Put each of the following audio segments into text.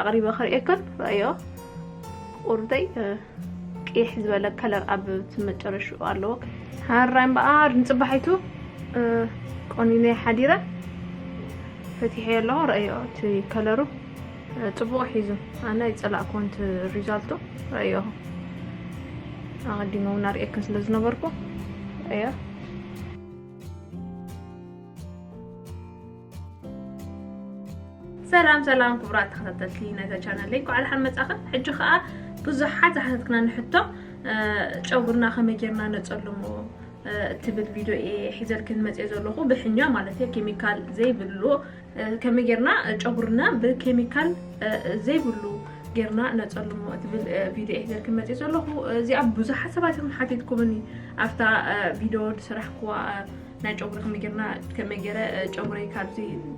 ኣቕሪበ ከርእየክን ረእዮ። ቁርደይ ቅይሕ ዝበለ ከለር ኣብ እቲ መጨረሽኡ ኣለዎ። ሃራይ እምበኣር ንፅባሒቱ ቆኒነ ሓዲረ ፈቲሐ ኣለኹ። ረእዮ እቲ ከለሩ ፅቡቕ ሒዙ። ኣነ ይፀላእኩ እቲ ሪዛልቱ። ረእዮ ኣቐዲመ እውን ኣርእየክን ስለ ዝነበርኩ ረእዮ። ሰላም ሰላም ክቡራት ተኸታተልቲ ናይዛ ቻናለይ፣ እንኳዕ ደሓን መጻኽን። ሕጂ ኸኣ ብዙሓት ዝሓተትክናኒ ሕቶ፣ እ፣ ጨጉርና ከመይ ጌርና ነጸልሞ፣ እ፣ እትብል ቪድዮ እየ ሒዘልክን መጽየ ዘለኹ፣ ብሕኛ ማለት እየ፣ ኬሚካል ዘይብሉ፣ እ፣ ከመይ ጌርና ጨጉርና ብኬሚካል፣ እ፣ ዘይብሉ ጌርና ነጸልሞ እትብል፣ እ፣ ቪድዮ እየ ሒዘልክን መጽየ ዘለኹ። እዚኣ ብዙሓት ሰባት ኢኹም ሓቲትኩምኒ፣ ኣብታ፣ እ፣ ቪድዮ ዝሰራሕኩዋ፣ እ፣ ናይ ጨጉሪ ከመይ ጌርና፣ ከመይ ጌረ፣ እ፣ ጨጉረይ ካብዚ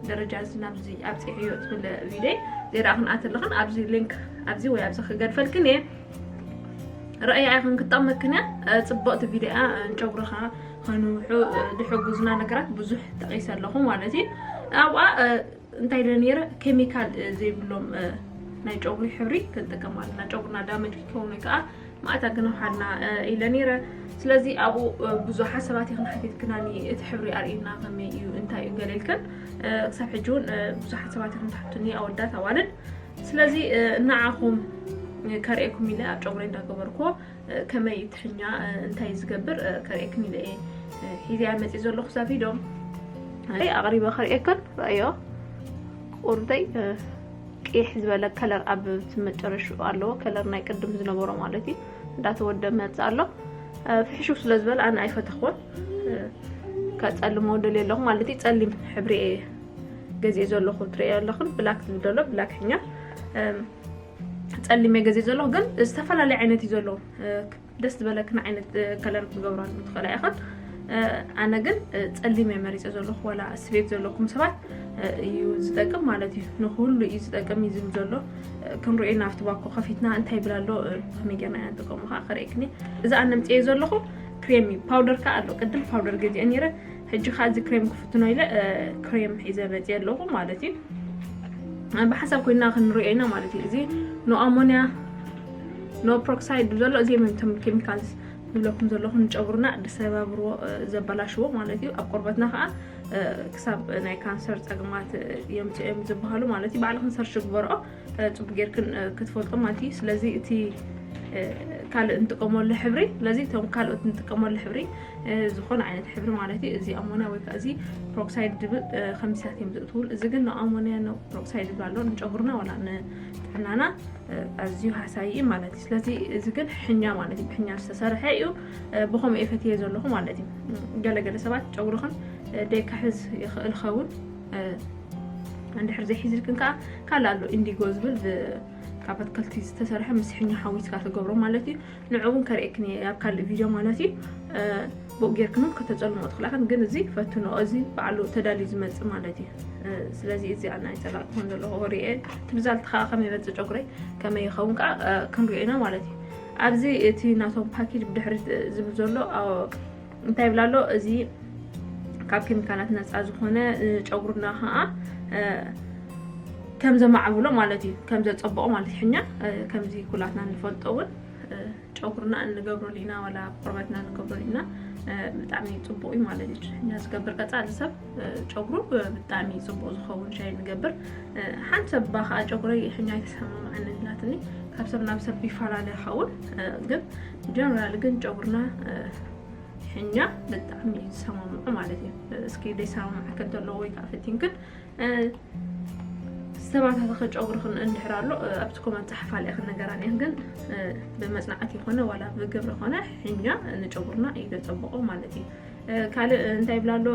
ደረጃ እዚ ናብዚ ኣብጺሐዮ ትብል ቪድዮ እዚኣ ክንኣትልኽን ኣብዚ ሊንክ ኣብዚ ወይ ኣብዚ ክገድፈልክን እየ። ረኣያ ኢኽን ክትጠቕመክን እያ። እ፣ ጽብቕቲ ቪድዮ እያ። እ፣ ጨጉርኻ ከንውሑ፣ እ፣ ዝሕግዙና ነገራት ብዙሕ ጠቒሰ ኣለኹ ማለት እዩ። ኣብኣ፣ እ፣ እንታይ ኢለ ነይረ፣ ኬሚካል፣ እ፣ ዘይብሎም፣ እ፣ ናይ ጨጉሪ ሕብሪ ክንጥቀም ኣለና። ጨጉርና ዳመጅ ክኸውን ወይ ከዓ ማእታ ግንውሓልና፣ እ፣ ኢለ ነይረ። ስለዚ ኣብኡ፣ እ፣ ብዙሓት ሰባት ኢኽን ሓቲትክናኒ፣ እቲ ሕብሪ ኣርእዩና ከመይ እዩ፣ እንታይ እዩ ገለ ኢልክን። እ፣ ክሳብ ሕጂ እውን፣ እ፣ ብዙሓት ሰባት ኢኽን ትሓቱኒ፣ ኣወዳት ኣዋልድ። ስለዚ፣ እ፣ ንዓኹም፣ እ፣ ከርእየኩም ኢለ ኣብ ጨጉረይ እንዳገበርኩዎ፣ እ፣ ከመይ እዩ ትሕኛ፣ እ፣ እንታይ እዩ ዝገብር፣ እ፣ ከርእየክን ኢለ እየ፣ እ፣ ሒዘያ መፅእ ዘለኹ እዛ ቪድዮ። ኣይ፣ ኣቕሪበ ከርእየክን ረእዮ። ቁርደይ፣ እ፣ ቅይሕ ዝበለ ከለር ኣብ እቲ መጨረሽኡ ኣለዎ። ከለር ናይ ቅድም ዝነበሮ ማለት እዩ። እንዳተወደ መጽእ ኣሎ። እ፣ ፍሕሽው ስለ ዝበለ ኣነ ኣይፈተኽዎን። እ፣ ከጸልሞ ደልየ ኣለኹ ማለት እዩ። ጸሊም ሕብሪ እየ ገዚኤ ዘለኹ፣ ትርእዮ ኣለኽን። ብላክ ዝብል ዘሎ፣ ብላክ ሕኛ። እ፣ ጸሊም እየ ገዚኤ ዘለኹ፣ ግን ዝተፈላለየ ዓይነት እዩ ዘለዎ። እ፣ ደስ ዝበለክን ዓይነት፣ እ፣ ከለር ክትገብራ ትኽእላ ኢኽን። እ፣ ኣነ ግን፣ እ፣ ጸሊም እየ መሪጸ ዘለኹ። ዋላ ስፌት ዘለኩም ሰባት፣ እ፣ እዩ ዝጠቅም ማለት እዩ። ንኹሉ እዩ ዝጠቅም እዩ ዝብል ዘሎ። እ፣ ክንሪኦ ኢና ኣብቲ ባኮ ከፊትና እንታይ ይብል ኣሎ፣ እ፣ ከመይ ጌርና ኢና ንጥቀሞ ከዓ ከርእየክኒ። እዚ ኣነ ኣምፅኤ ዘለኹ ክሬም እዩ። ፓውደር ከዓ ኣሎ። ቅድም ፓውደር ገዚአ ነይረ። ሕጂ ከዓ እዚ ክሬም ክፍትኖ ኢለ፣ እ፣ ክሬም ሒዘ መፅየ ኣለኹ ማለት እዩ። እ፣ ብሓንሳብ ኮይና ክንሪኦ ኢና ማለት እዩ። እዚ ኖ ኣሞንያ፣ ኖ ፕሮክሳይድ ዘሎ፣ እዚኦም እዮም እቶም ኬሚካልስ ዝብለኩም ዘለኹ ንጨጉርና ዝሰባብርዎ፣ እ፣ ዘበላሽዎ ማለት እዩ። ኣብ ቆርበትና ከዓ፣ እ፣ ክሳብ ናይ ካንሰር ጸገማት፣ እ፣ የምፅኡ እዮም ዝበሃሉ ማለት እዩ። ባዕልኽን ሰርች ግበርኦ፣ እ፣ ጽቡቅ ጌርክን፣ እ፣ ክትፈልጦ ማለት እዩ። ስለዚ እቲ፣ እ፣ ካልእ እንጥቀመሉ ሕብሪ፣ ስለዚ እቶም ካልኦት እንጥቀመሉ ሕብሪ፣ እ፣ ዝኾነ ዓይነት ሕብሪ ማለት እዩ። እዚ ኣሞንያ ወይ ከዓ እዚ ፕሮክሳይድ ዝብል፣ እ፣ ከምዚታት እዮም ዘእትውሉ። እዚ ግን ንኣሞንያ ኖ ፕሮክሳይድ ዝብል ኣሎ፣ ንጨጉርና ዋላ ንጥዕናና፣ እ፣ ኣዝዩ ሃሳዪ እዩ ማለት እዩ። ስለዚ እዚ ግን ሕኛ ማለት እዩ፣ ብሕኛ ዝተሰርሐ እዩ። እ፣ ብኸምኡ እየ ፈትየ ዘለኹ ማለት እዩ። እ፣ ገለገለ ሰባት ጨጉርኽን፣ እ፣ ደይክሕዝ ይኽእል ኸውን። እ፣ እንድሕር ዘይሒዝልክን ከዓ ካልእ ኣሎ፣ ኢንዲጎ ዝብል ብ-፣ ካብ ኣትክልቲ ዝተሰርሐ ምስ ሕኛ ሓዊስካ ትገብሮ ማለት እዩ። ንዑ እውን ከርእየክን እየ ኣብ ካልእ ቪድዮ ማለት እዩ። እ፣ ብኡ ጌርክን እውን ከተጸልሞ ትኽእላ ኢኽን፣ ግን እዚ ፈትኖ፣ እዚ ባዕሉ ተዳልዩ ዝመጽእ ማለት እዩ። እ፣ ስለዚ እዚ ኣነ ኣይጸላእኩዎን ዘለኹ፣ ሪኤ እቲ ሪዛልት ከዓ ከመይ ይመጽእ ጨጉረይ ከመይ ይኸውን ከዓ፣ እ፣ ክንሪኦ ኢና ማለት እዩ። ኣብዚ እቲ ናቶም ፓኬጅ ብድሕሪት ዝብል ዘሎ፣ እ፣ እንታይ ይብል ኣሎ? እዚ ካብ ኬሚካላት ነጻ ዝኾነ፣ እ፣ ጨጉርና ከዓ፣ እ፣ ከም ዘማዕብሎ ማለት እዩ፣ ከም ዘጸብቆ ማለት እዩ። ሕኛ፣ እ፣ ከምዚ ኩላትና ንፈልጦ እውን፣ እ፣ ጨጉርና እንገብረሉ ኢና፣ ዋላ ቆርበትና እንገብረሉ ኢና፣ እ፣ ብጣዕሚ ጽቡቅ እዩ ማለት እዩ። ሕኛ ዝገብር ቀጻሊ ሰብ፣ እ፣ ጨጉሩ፣ እ፣ ብጣዕሚ ጽቡቅ ዝኸውን ሻይ ንገብር። እ፣ ሓንቲ ሰብ እባ ከዓ ጨጉረይ ሕኛ ኣይተሰማምዓኒ ኢላትኒ፣ ካብ ሰብ ናብ ሰብ ይፈላለ ይኸውን፣ እ፣ ግን ጀነራል ግን ጨጉርና፣ እ፣ ሕኛ ብጣዕሚ እዩ ዝሰማምዖ ማለት እዩ። እስኪ ዘይሰማምዓከ እንተሎ ወይ ከዓ ፈቲንክን፣ እ፣ ዝተባታተኸ ጨጉርኽን እንድሕር ኣሎ፣ እ፣ ኣብቲ ኮመንት ጸሓፋ ኢኽን ነገራን እየን። ግን፣ እ፣ ብመጽናዕቲ ይኾነ ዋላ ብግብሪ ኾነ ሕኛ ንጨጉርና እዩ ዘጸብቖ ማለት እዩ። እ፣ ካልእ እንታይ ይብላ ኣሎ?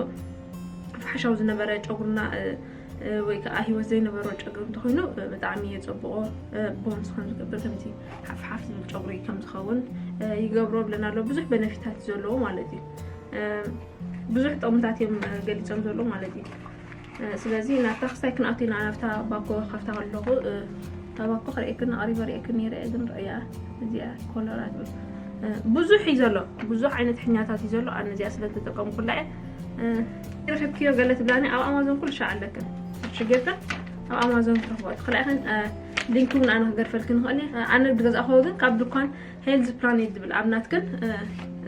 ፋሕሻው ዝነበረ ጨጉርና፣ እ፣ እ፣ ወይ ከዓ ህይወት ዘይነበሮ ጨጉሪ እንተኾይኑ፣ እ፣ ብጣዕሚ የጸብቖ፣ እ፣ ቦንስ ከም ዝገብር፣ ከምዚ ሓፍ ሓፍ ዝብል ጨጉሪ ከም ዝኸውን፣ እ፣ ይገብሮ ብለና ኣሎ። ብዙሕ በነፊታት ዘለዎ ማለት እዩ። እ፣ ብዙሕ ጥቕምታት እዮም፣ እ፣ ገሊጾም ዘሎ ማለት እዩ። እ፣ ስለዚ ናብታ ክስታይ ክንኣቱ ኢና፣ ናብታ ባኮ ካብታ ከለኹ፣ እ፣ እታ ባኮ ክርእየክን ኣቕሪበ ርእየክን ነይረ እየ፣ ግን ርእያ እዚኣ ኮለራ ትብል። እ፣ ብዙሕ እዩ ዘሎ፣ ብዙሕ ዓይነት ሕኛታት እዩ ዘሎ። ኣነ እዚኣ ስለ ዝተጠቀምኩላ እየ። እ፣ ረኺብክዮ ገለ ትብላኒ፣ ኣብ ኣማዞን ኩሉ ሻዕ ኣለክን። ሽግርክን ኣብ ኣማዞን ትረኽቦ። ትኽእላ ኢኽን፣ እ፣ ሊንክ እውን ኣነ ክገርፈልክን ንኽእል እየ። ኣነ ዝገዛእክዎ ግን ካብ ድኳን ሄልዝ ፕላኔት ዝብል ኣብ ናትክን፣ እ፣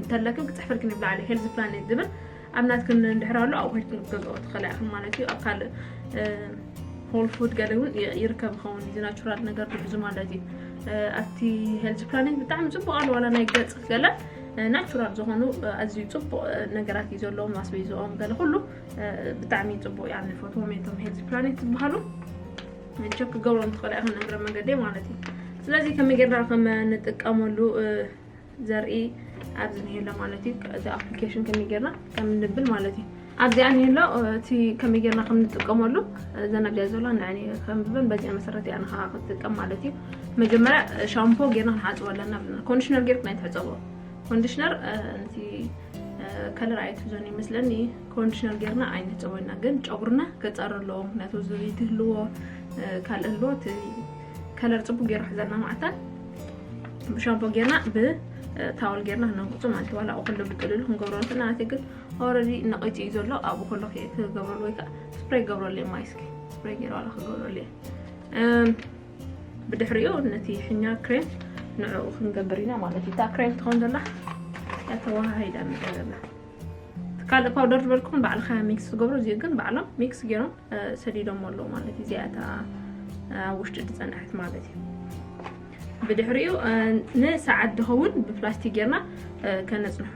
እንተለክን ክፅሕፈልክን ይብላ ዓለ ሄልዝ ፕላኔት ዝብል ኣብ ናትክን እንድሕር ኣሎ ኣብኡ ከይድክን ክትገዝኦ ትኽእላ ኢኽን ማለት እዩ። ኣብ ካልእ፣ እ፣ ሆል ፉድ ገለ እውን ይ-፣ ይርከብ ይኸውን፣ እዚ ናቹራል ነገር ብዙ ማለት እዩ። እ፣ ኣብቲ ሄልዝ ፕላኔት ብጣዕሚ ፅቡቅ ኣሎ፣ ዋላ ናይ ገፅ ገለ፣ እ፣ ናቹራል ዝኾኑ፣ እ፣ ኣዝዩ ፅቡቅ፣ እ፣ ነገራት እዩ ዘለዎም፣ ኣስቤዝኦም ገለ ኩሉ፣ እ፣ ብጣዕሚ ፅቡቅ እያ። ንፈትዎም እቶም ሄልዝ ፕላኔት ዝበሃሉ ቸክ ክገብሮም ትኽእላ ኢኽን እግረ መገደይ ማለት እዩ። ስለዚ ከመይ ጌርና ከም ንጥቀመሉ፣ እ፣ ዘርኢ ኣብዚ ንሄሎ ማለት እዩ። እዚ ኣፕሊኬሽን ከመይ ጌርና ከም ንብል ማለት እዩ። ኣብዚኣ ንሄሎ፣ እ፣ እቲ ከመይ ጌርና ከም ንጥቀመሉ፣ እ፣ እዘን ኣብዚኣ ዘሎ ንዕኒ ከንብበን በዚኣ መሰረት እያ ንኻ ክትጥቀም ማለት እዩ። መጀመርያ፣ እ፣ ሻምፖ ጌርና ክንሓጽቦ ኣለና ብለና። ኮንዲሽነር ጌርክ ናይ ትሕጸቦ። ኮንዲሽነር፣ እ፣ ነቲ፣ እ፣ ከለር ኣይትሕዞን ይመስለኒ። ኮንዲሽነር ጌርና ኣይንሕጸቦ ኢና፣ ግን ጨጉርና ከጻሪ ኣለዎ። ምክንያቱ ዝብኢ ትህልዎ፣ እ፣ ካልእ ህልዎ፣ እቲ ከለር ጽቡቅ ጌሩ ሕዘልና ማዕተን። ብሻምፖ ጌርና፣ ብ፣ እ፣ ታወል ጌርና ክነንቅጹ ማለት እዩ። ዋላ ኣብኡ ከሎ ብጥሉሉ ክንገብሮ ንኽእል ኢና። ናተይ ግን ኦልሬዲ ነቒጹ እዩ ዘሎ። ኣብኡ ከሎ ክገብረሉ ወይ ከዓ ስፕሬይ ክገብረሉ እየ። ማይ እስኪ ስፕሬይ ጌረ ዋላ ክገብረሉ እየ። እም፣ ብድሕሪኡ ነቲ ሕኛ ክሬም ንዕኡ ክንገብር ኢና ማለት እዩ። እታ ክሬም ትኸውን ዘላ እያ ተወሃሂዳ መፅያ ዘላ። ካልእ ፓውደር ዝበልኩኹም ባዕልኻ ሚክስ ትገብሮ፣ እዚኡ ግን ባዕሎም ሚክስ ገይሮም፣ እ፣ ሰዲዶም ኣለዉ ማለት እዩ። እዚኣ እታ፣ እ፣ ኣብ ውሽጢ ዝጸንሐት ማለት እዩ። ብድሕሪኡ፣ እ፣ ንሰዓት ዝኸውን ብፕላስቲክ ጌርና፣ እ፣ ከነጽንሖ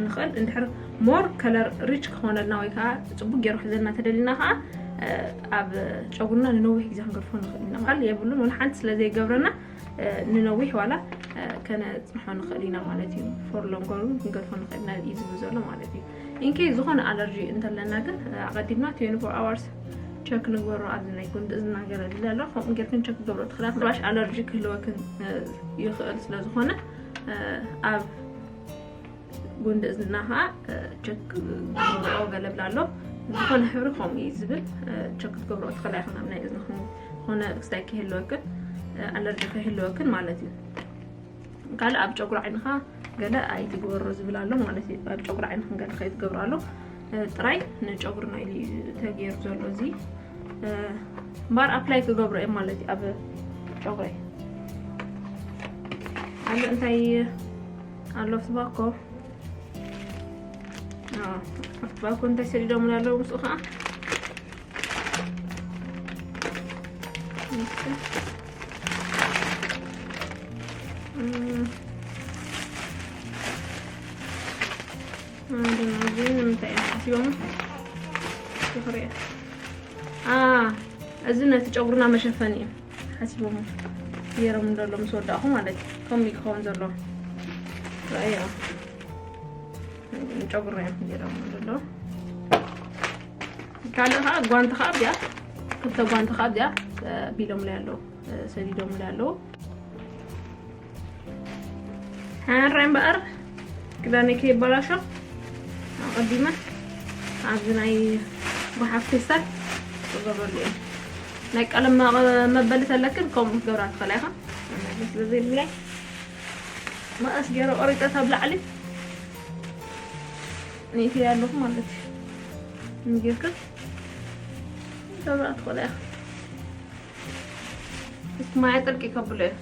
ንኽእል። እንድሕር ሞር ከለር ሪች ክኾነልና ወይ ከዓ ጽቡቅ ገይሩ ክሕዘልና ተደሊና ከዓ፣ እ፣ ኣብ ጨጉርና ንነዊሕ ግዜ ክንገድፎ ንኽእል ኢና። ምባል የብሉን፣ ወላ ሓንቲ ስለ ዘይገብረና፣ እ፣ ንነዊሕ ዋላ፣ እ፣ ከነጽንሖ ንኽእል ኢና ማለት እዩ። ፎር ሎንገር እውን ክንገድፎ ንኽእል ኢና እዩ ዝብል ዘሎ ማለት እዩ። ኢንኬስ ዝኾነ ኣለርጂ እንተለና ግን፣ እ፣ ኣቐዲምና ትዌንቲ ፎር ኣዋርስ ቸክ ንግበሮ። ኣብዚ ናይ ጉንዲ እዝና ገለ ዝለ ኣሎ፣ ከምኡ ጌርክን ቸክ ክገብሮ ትኽእላ። ምናልባሽ ኣለርጂ ክህልወክን፣ እ፣ ይኽእል ስለ ዝኾነ፣ እ፣ ኣብ ጉንዲ እዝና ኸዓ፣ እ፣ ቸክ ክገብሮ ገለ ብላ ኣሎ። ዝኾነ ሕብሪ ከምኡ እዩ ዝብል፣ እ፣ ቸክ ክትገብሮ ትኽእላ ኢኽን። ኣብ ናይ እዝንኽን ዝኾነ ክስታይ ከይህልወክን፣ እ፣ ኣለርጂ ከይህልወክን ማለት እዩ። ካልእ ኣብ ጨጉሪ ዓይንኻ ገለ ኣይትግበሮ ዝብል ኣሎ ማለት እዩ። ኣብ ጨጉሪ ዓይንኽን ገለ ከይትገብሮ ኣሎ። እ፣ ጥራይ ንጨጉርና ኢሉ እዩ ተገይሩ ዘሎ እዚ። እ፣ እምበኣር ኣፕላይ ክገብሮ እዮም ማለት እዩ ኣብ ጨጉረይ። ኣሎ እንታይ ኣሎ ኣብቲ ባኮ? ኣዎ፣ ኣብቲ ባኮ እንታይ ሰዲዶምና ኣለዉ ምስኡ ኸዓ? እሺ። እም፣ ምንድን ነው እዚ? ንምንታይ እዮም ሓሲቦም? ይኽርያ። ኣ፣ እዚ ነቲ ጨጉርና መሸፈኒ እዩ ሓሲቦም ገይሮም እንደሎ ምስ ወዳእኹ ማለት እዩ። ከምኡ እዩ ክኸውን ዘለዎ። ረኣዮ። ጨጉርና እዮም ገይሮም እንደሎ። ካልእ ኸዓ ጓንቲ ኸዓ ኣብዚኣ፣ ክልተ ጓንቲ ኸዓ ኣብዚኣ፣ እ፣ ቢሎምለይ ኣለዉ፣ እ፣ ሰዲዶምለይ ኣለዉ። ሓራይ እምበኣር ክዳነይ ከይበላሾ ኣቐዲመ ኣብዚ ናይ ጓሓፍ ፌስታል ክገብረሉ እየ። ናይ ቀለም መቐ-፣ መበሊ ተለክን ከምኡ ክትገብራ ትኽእላ ኢኻ። መበሊ ስለ ዘይብለይ መቐስ ገይረ ቆሪጠ ኣብ ላዕሊ ነይተ ኣለኹ ማለት እዩ። ንጌርክን ገብራ ትኽእላ ኢኻ። እስቲ ማይ ጥልቂ ከብሎ እየ።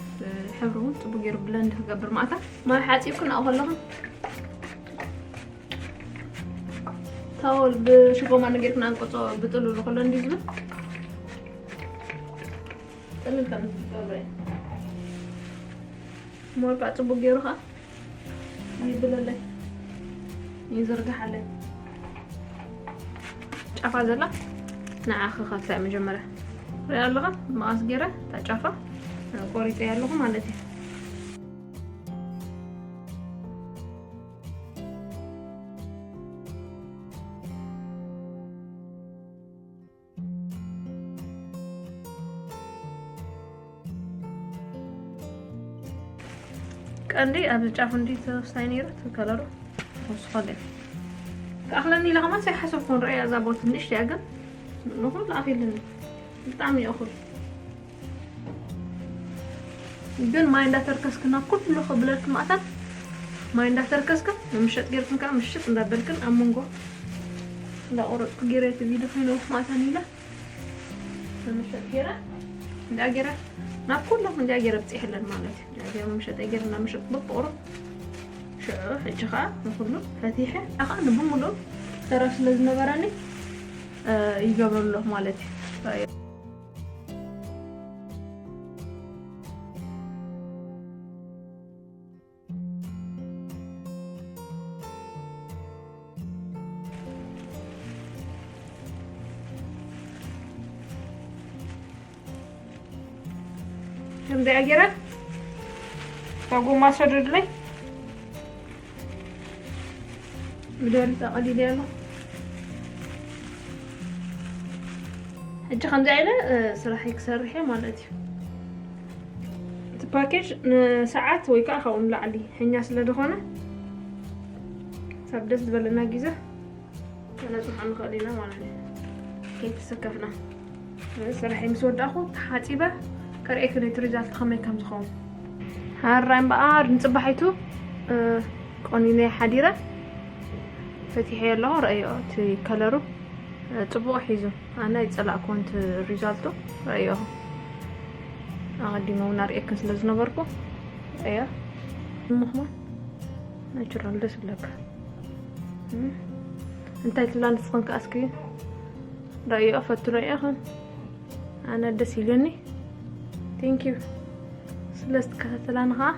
ሕብሪ እውን ጽቡቅ ገይሩ ብለንድ ክገብር ማእታ። ማይ ሓጺብክን ኣብኡ ከለኹን ታወል ብሽጎማ ነገር ክናንቆጾ ብጥሉሉ ከሎ እንዲ ዝብል ጥልል ከም ዝገብረ። ሞልካ ጽቡቅ ገይሩ ኸኣ ይብለለይ፣ ይዝርግሓለይ። ጫፋ ዘላ ንዓ ክኸፍታ እየ መጀመርያ። ሪኣ ኣለኻ? መቐስ ገይረ እታ ጫፋ ቆሪፀ ኣለኹ ማለት እዩ። ቀንዲ ኣብዚ ጫፍ እንዲ ተወስታይ ነይሩ፣ እቲ ከለሩ ወስኸለ። ክኣኽለኒ ኢለ ከማን ሳይሓሰብኩ ንርእያ እዛ ቦት ንእሽቶ እያ፣ ግን ንኹሉ ኣኺልኒ። ብጣዕሚ እዩ እኹል። ግን ማይ እንዳተርከስክና ኩሉ ክብለልክ ማእታን ማይ እንዳተርከስክን ንምሸጥ ጌርክን ከዓ ምሽጥ እንዳበልክን ኣብ መንጎ እንዳቆረጥኩ ጌረ እቲ ቪዲዮ ከይነውሕ ማእታን ኢለ ንምሸጥ ጌረ እንዳ ጌረ ናብ ኩሎም እንዲያ ገይረ ብፅሐለን ማለት እዩ። እንዲያ ገይረ መሸጠ ገይረ እናመሸጥ ብፍቕሩ ሽዑ ሕጂ ከዓ ንኩሉ ፈቲሐ ከዓ ንብሙሉ ተረፍ ስለ ዝነበረኒ ይገብረሉ ማለት እዩ። ከምዚኣ ገይረ ካብ ጎማ ሰደድለይ ብደሪ ጠቐሊለ ኣሎ። ሕጂ ከምዚ ኢለ ስራሐይ ክሰርሕ እየ ማለት እዩ። እቲ ፓኬጅ ንሰዓት ወይ ከዓ ካብኡ ንላዕሊ ሕኛ ስለ ዝኾነ ሳብ ደስ ዝበለና ግዜ ከነፅንሖ ንኽእል ኢና ማለት እዩ። ከይተሰከፍና ስራሐይ ምስ ወዳእኹ ተሓፂበ ከርእየክን እቲ ሪዛልት ከመይ ከም ዝኸውን። ሃራይ እምበኣር ንፅባሒቱ ቆኒነ ሓዲረ ፈቲሐ ኣለኹ። ረእዮ እቲ ከለሩ ፅቡቕ ሒዙ ኣነ ይፀላእኩ። እቲ ሪዛልቱ ረእዮ ኣቐዲመ እውን ኣርእየክን ስለ ዝነበርኩ ረእዮ ምኽማ ናቹራል ደስ ይብለካ። እንታይ ትብላ ንስኽን ከኣ እስኪ ረእዮ ፈትኖ ኢኽን። ኣነ ደስ ኢሉኒ። ቴንኪዩ ስለ ዝተከታተላኒ ከዓ።